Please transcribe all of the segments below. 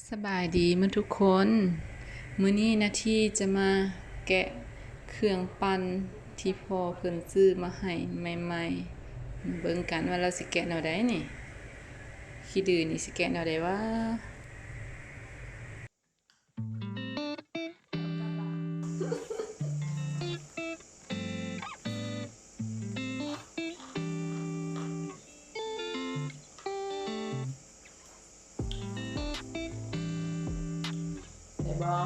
ສະບາຍດີໝົດທຸກຄົນ, ມື້ນີ້ນາທີຈະມາແກະເຄື່ອງປັ່ນທີ່ພໍ່ເພິ່ນຊື້ມາໃຫ້ໃໝ່ໆ ມາເບິ່ງກັນວ່າລາວຊິແກະແນວໃດນີ້. ຂີ້ດື້ນີ້ຊິແກະແນວໃດຫວາ? ໄດ້ບໍ່?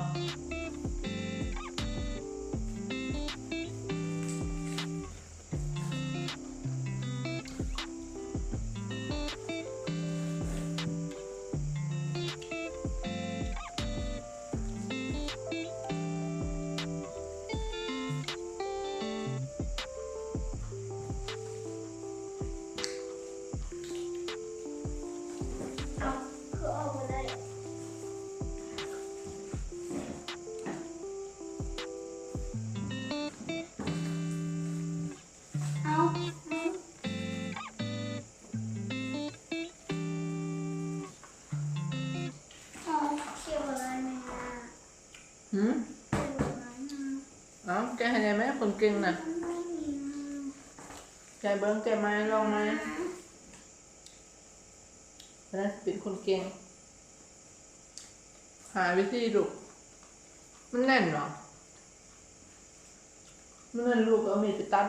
ຫືມ? ເອົ້າ ແກະໃຫ້ແດ່ແມະ ຄົນເກັ່ງນະ. ແກະເບິ່ງ ແກະໃໝ່ ລອງໃໝ່. ເວລາຊິເປັນຄົນເກັ່ງ ຫາວິທີລູກ. ມັນແໜ້ນເນາະ. ມື້ນັ້ນລູກເອົາມີດໄປຕັດ.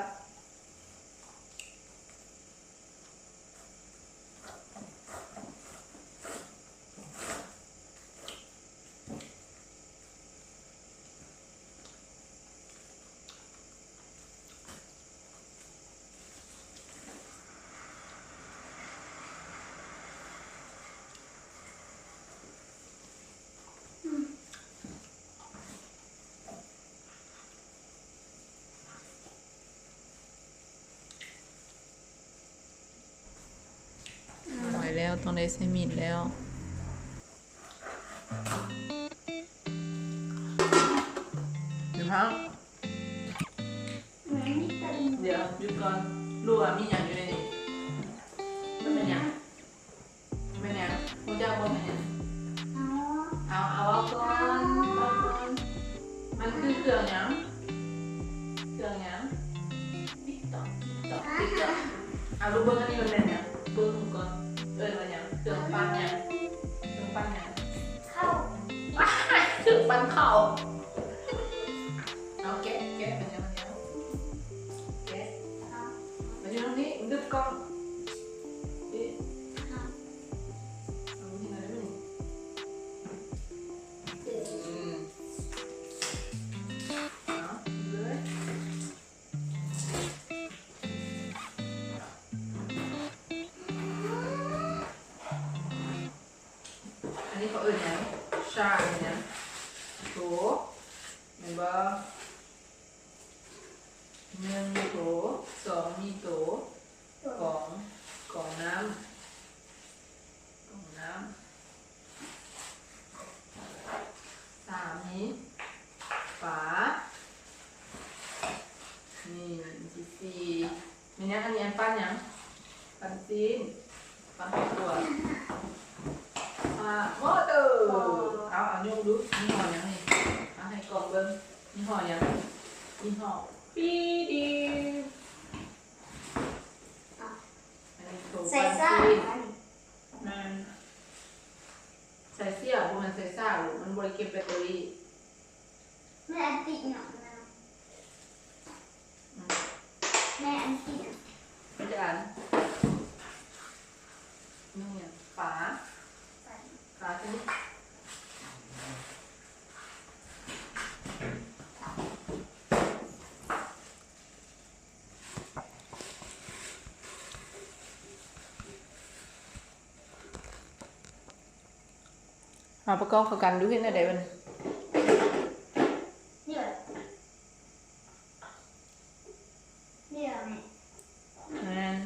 ບໍ່ໄຫວແລ້ວ ຕ້ອງໄດ້ໃຊ້ມີດແລ້ວ. ດຽວ ຢຸດກ່ອນ. ລູກວ່າມີຫຍັງຢູ່ໃນນີ້? ມັນແມ່ນຫຍັງ? ແມ່ນຫຍັງ? ຮູ້ຈັກບໍ່ແມ່ນຫຍັງ? ເອົາ ເອົາ ເວົ້າກ່ອນ ເວົ້າກ່ອນ. ມັນຄືເຄື່ອງຫຍັງ? ເຄື່ອງຫຍັງ? ຕິກຕອກ ຕິກຕອກ ຕິກຕອກ. ເອົາ ລູກເບິ່ງອັນນີ້ມັນແມ່ນຫຍັງ? ເບິ່ງກ່ອນ. ເອີ້ນວ່າຫຍັງ? ເຄື່ອງປັ່ນຫຍັງ? ເຄື່ອງປັ່ນຫຍັງ? ເຂົ້າ. ເຄື່ອງປັ່ນເຂົ້າ. ເອົາ ແກະ ແກະ ມັນຫຍັງ? ແກະ. ມາຢູ່ທາງນີ້ ມັນດຶບກ້ອງ. ເອະ ເອົາ ນີ້ກໍໄດ້. ອືມ ເອົາເລີຍ. ອັນນີ້ເຂົາເອີ້ນຫຍັງ? ຊາ ອັນນີ້ຫຍັງ? ໂຕ ແມ່ນບໍ່? ໜຶ່ງໂຕ, ສອງມີໂຕ, ກອງ, ກອງນ້ຳ, ກອງນ້ຳ, ສາມມີປາ, ນີ້ ອັນທີສີ່ ແມ່ນຫຍັງ? ອັນນີ້ອັນປັ້ນຫຍັງ? ປັ້ນຊີ້ນ ປັ້ນຂ້າວໂພດ. ອ່າ ມໍເຕີ. ເອົາ ເອົາຍົກດູ ຍີ່ຫໍ້ຫຍັງນີ້? ເອົາໃຫ້ກ້ອງເບິ່ງ ຍີ່ຫໍ້ຫຍັງ? ຍີ່ຫໍ້ ປີດີ. ອັນນີ້ໂຕ ໃສ່ ປັ້ນ ເສື້ອ ຊີ້ນ ອັນນີ້ ແມ່ນ ໃສ່ເສື້ອ ບໍ່ແມ່ນໃສ່ຊາລູກ ມັນບໍ່ໄດ້ເກັບແບັດເຕີຣີ. ແມ່ອັນຕິຫຍັງນະ? ອືມ ແມ່ອັນຕິຫຍັງ? ມັນຈະອັນ ນີ້ຫຍັງ? ປາ ປາຊະນິດ. ເອົາປະກອບເຂົ້າກັນດູ ເຮັດແນວໃດບັດນີ້? ນີ້ແຫຼະ ນີ້ແຫຼະແມ່ ແມ່ນ.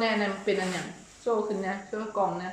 ແນ່ ນັ້ນເປັນອັນຫຍັງ? ໂຊຂຶ້ນແນ່ ໂຊກ້ອງແນ່.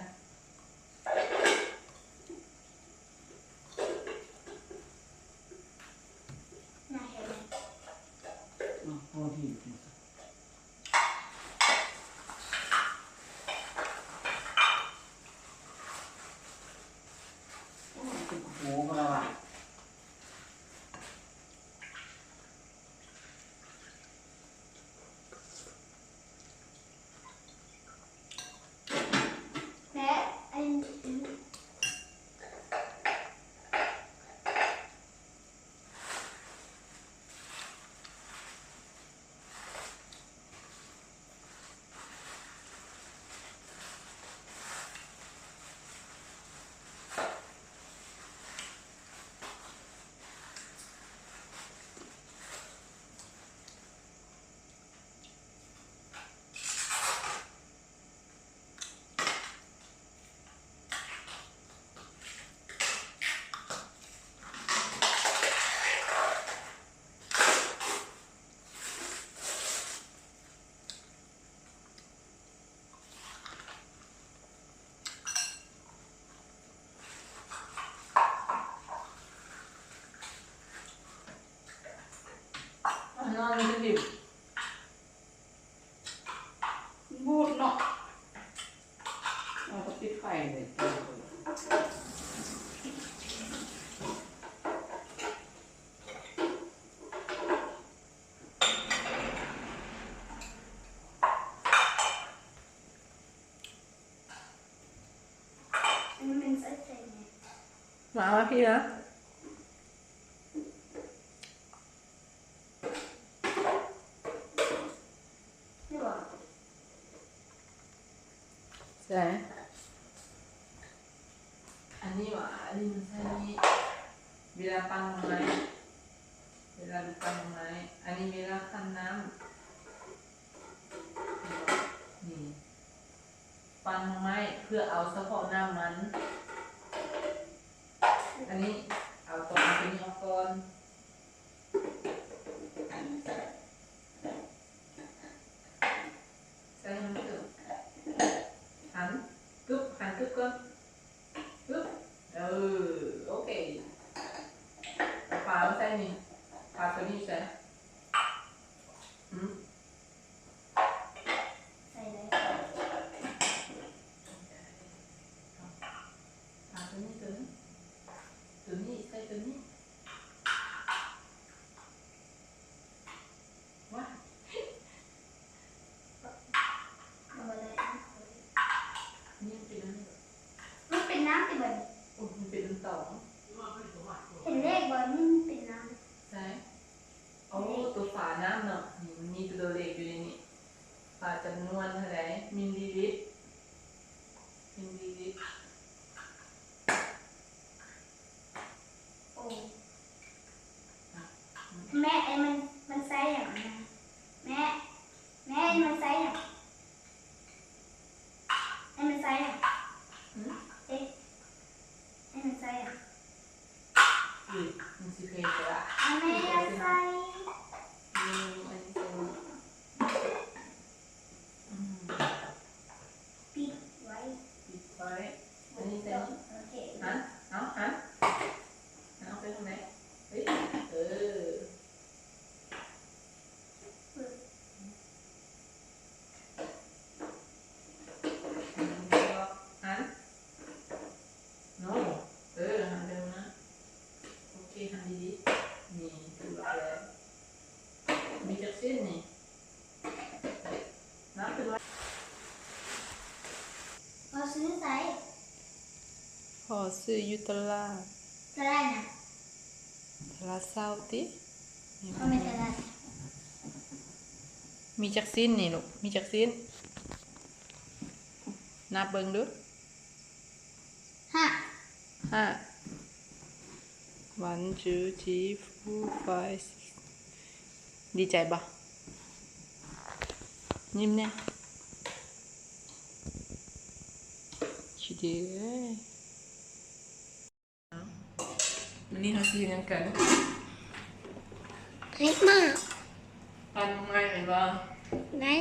ນອນ ບູດເນາະ ເອົາ ກໍປິດໄຟເລີຍ. ມາ ມາພີ່ນະ. ໃສ່ ອັນນີ້ຫວາ ອັນນີ້ມັນໃສ່ນີ້ ເວລາປັ່ນໜໍ່ໄມ້ ເວລາປັ່ນໜໍ່ໄມ້ ອັນນີ້ເວລາຂັ້ນນ້ຳ ນີ້ ປັ່ນໜໍ່ໄມ້ເພື່ອເອົາສະເພາະນ້ຳມັນ. ອັນນີ້ເອົາຕົວ ເອົາຕົວນີ້ອອກກ່ອນ. ໃສ່ໃຫ້ມັນເຖິງ ຫັນ ກຶບ ຫັນກຶບກ່ອນ ກຶບ ເອີ ໂອເຄ. ເອົາຝາມາໃສ່ນີ້ ຝາຕົວນີ້ໃສ່ ຫືມ ໃສ່ເລີຍ ຝາຕົວນີ້ ຕົວນີ້ ຕົວນີ້ ໃສ່ຕົວນີ້. ວ້າຍ ມັນເປັນອັນນີ້ ມັນເປັນນ້ຳຕິບັດນີ້? ໂອ້ ມັນເປັນນ້ຳຕອງ ເຫັນເລກບໍ່? ນີ້ມັນເປັນນ້ຳ ໃສ? ໂອ້ ໂຕຝານ້ຳເນາະ ນີ້ມັນມີໂຕເລກຢູ່ໃນນີ້ ຝາຈຳນວນເທົ່າໃດ ມິນລີລິດ ມິນລີລິດ. ໂອ້ ແມ່ ໄອ້ມັນ ມັນໃສ່ຫຍັງນະ? ແມ່ ແມ່ ມັນໃສ່ຫຍັງ? ໄອ້ມັນໃສ່ຫຍັງ? ຫືມ? ເອ ໄອ້ມັນໃສ່ຫຍັງ? ອີກ ມັນຊິເພກະລະ ແມ່ ຢ່າໃສ່ ນີ້ ອັນນີ້ໃສ່ ອືມ ປິດໄວ້ ປິດໄວ້ ອັນນີ້ໃສ່ນີ້ ໂອເຄ ຫັນ ເອົາ ຫັນ ຫັນອອກໄປທາງໃດ? ເອີ ເອີ ຫັນ ໂນ ເອີ ຫັນໄປທາງນັ້ນ ໂອເຄ ຫັນດີໆ ນີ້ຖືກແລ້ວ. ມີຈັກຊິ້ນນີ້? ນັບຂຶ້ນມາ. ພໍ່ຊື້ໃສ? ພໍ່ຊື້ຢູ່ຕະຫຼາດ. ຕະຫຼາດຫຍັງ? ຕະຫຼາດເຊົ້າຕິ. ບໍ່ແມ່ນຕະຫຼາດ. ມີຈັກຊິ້ນນີ້ລູກ? ມີຈັກຊິ້ນ? ນັບເບິ່ງດູ. ຫ້າ ຫ້າ one two three four five six. ດີໃຈບໍ່? ຍິ້ມແດ່ ຄິດດີເອີຍ. ມື້ນີ້ເຮົາຊິເຮັດຫຍັງກັນ? ເຮັດໝາກ ປັ່ນໝາກແມ່ນບໍ່? ໄດ້.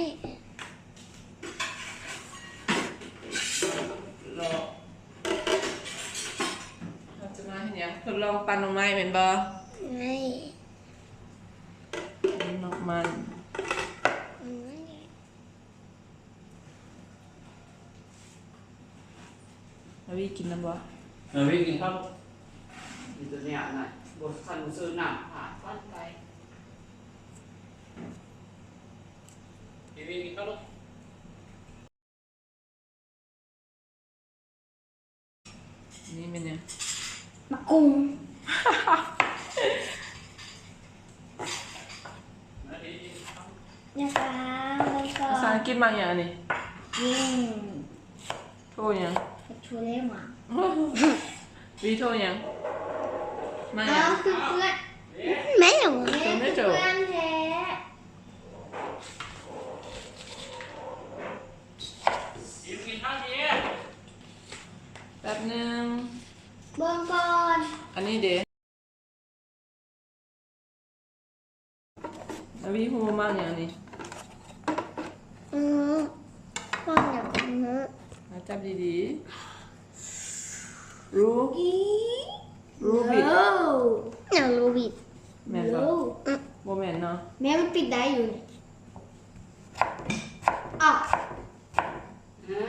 ທົດລອງປັ່ນໜໍ່ໄມ້ແມ່ນບໍ່? ໄມ້ ນີ້ໝາກມັນ. ນາວີກິນນຳບໍ່? ນາວີກິນເຂົ້າ. ມີແຕ່ແນວນັ້ນ ບໍ່ທັນຊື້ນ້ຳ ພາດໄປ. ນາວີກິນເຂົ້າລູກ. ນີ້ແມ່ນຫຍັງ? ໝາກກຸ້ງ. ແລ້ວກໍ ແລ້ວກໍ ພາສາອັງກິດໝາກຫຍັງອັນນີ້? ນີ້ ໂທຫຍັງ? ໂທເລມາ. ວີໂທຫຍັງ? ມາຫຍັງ? ອ້າວ ຄືເພື່ອນ. ແມ່ນຫຍັງ? ໂທເມໂຕ. ແມ່ນເພື່ອນແທ້. ແປັບໜຶ່ງ ເບິ່ງກ່ອນ. ອັນນີ້ເດ? ອາວີຮູ້ໝາກຫຍັງນີ້? ອື ໝາກຫຍັງ? ອື ມາຈັບດີໆ. ຣູ ອີ ຣູບິກ. ຫຍັງ ຣູບິກ? ແມ່ນບໍ່? ບໍ່ແມ່ນເນາະ. ແມ່ ມັນປິດໄດ້ຢູ່ນີ້. ອາ ຮະ?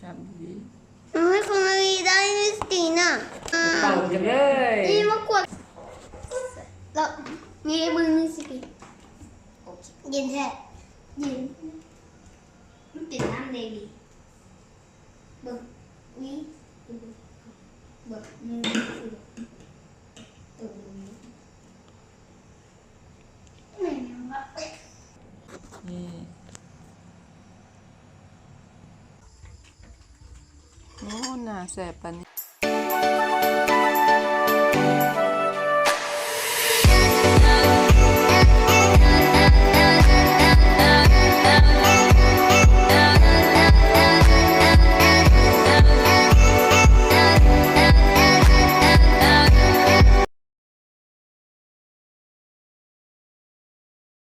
ຈັບດີໆ. ເອົາໃຫ້ຂອງອາວີໄດ້ນີ້ຊິຕິນະ. ເປົ່າກັນເລີຍ. ນີ້ມາກວດ ແລ້ວນີ້ເບິ່ງນີ້ຊິຕິນ. ໂອເຄ ເຢັນແທ້ ເຢັນ. ມັນເປັນນ້ຳເດວີ. ເບິ່ງ ນີ້ ເບິ່ງ ນີ້ ເບິ່ງ ເບິ່ງ. ນີ້ ໂອ້ ໜ້າແຊບປານນີ້.